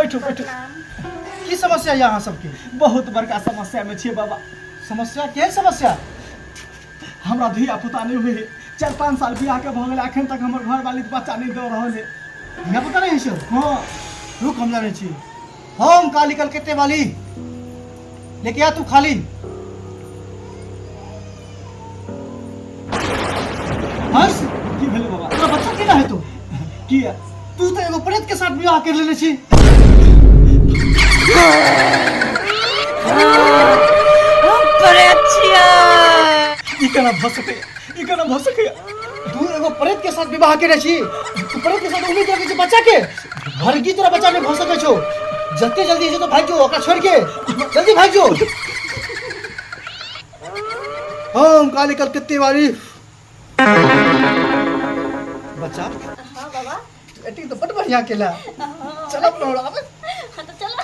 बैठू बैठू। की समस्या यऽ अहाँ सबके? बहुत बड़का समस्या में छियै बाबा। समस्या केहन समस्या? हमरा धिया पुता नहि हुए, 4-5 साल बियाह के भऽ गेल, अखन तक हमर घरवाली के बच्चा नहि दऽ रहल है। धिया पुता नहि होइ छौ? हँ। रुक, हम जानै छी। हम काली कलकत्ते वाली, लेके आ तू खाली। हर्ष, की भेलै बाबा? तोरा बच्चा केना हेतौ? किया? तू तऽ एगो प्रेत के साथ विवाह कर लेने छी। हम प्रेत छियै। ई केना भऽ सकैया? ई केना भऽ सकैया? तू एगो प्रेत के साथ विवाह केने छी, तू प्रेत के साथ उम्मीद रखै छी बच्चा के? भरगी तोरा बच्चा नहि भऽ सकै छौ। जते जल्दी होइ छै तो भागि जो, ओकरा छोड़ि के जल्दी भागि जो। हम काली कलकत्ते वाली। बच्चा। हाँ बाबा। तू एक्टिंग तो बड़ बढ़िया केला। हाँ। चल अपना और आवे। हाँ तो चलो।